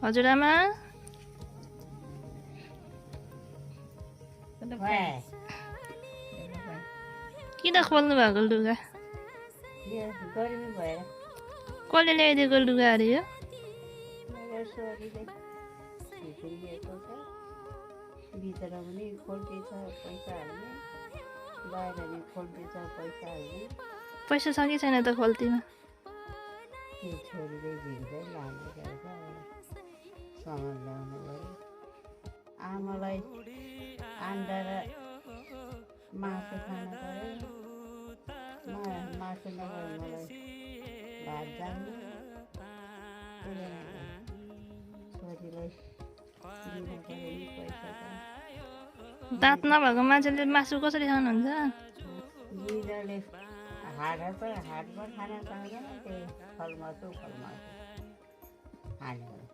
हजुरआमा किन खोल्नु भएको लुगा? गर्मी भएर कसले ल्याइदिएको लुगाहरू यो? मेरो छोरीले लिएको छ। भित्र पनि खोल्टी छ पैसा हाल्ने, बाहिर पनि खोल्टी छ पैसा हाल्ने। पैसा छ कि छैन त खोल्तीमा? त्यो छोरीले भिड्दै लाने रहेछ। सामान ल्याउनु पऱ्यो। आमालाई अन्डा र मासु खानु पऱ्यो। मासु नभए मलाई भात जान्नु। छोरीलाई दिनु पऱ्यो नि पैसा त। दाँत नभएको मान्छेले मासु कसरी खानुहुन्छ? गिरोले हाटमा खान पाउँदैन। त्यही फलमासु खाने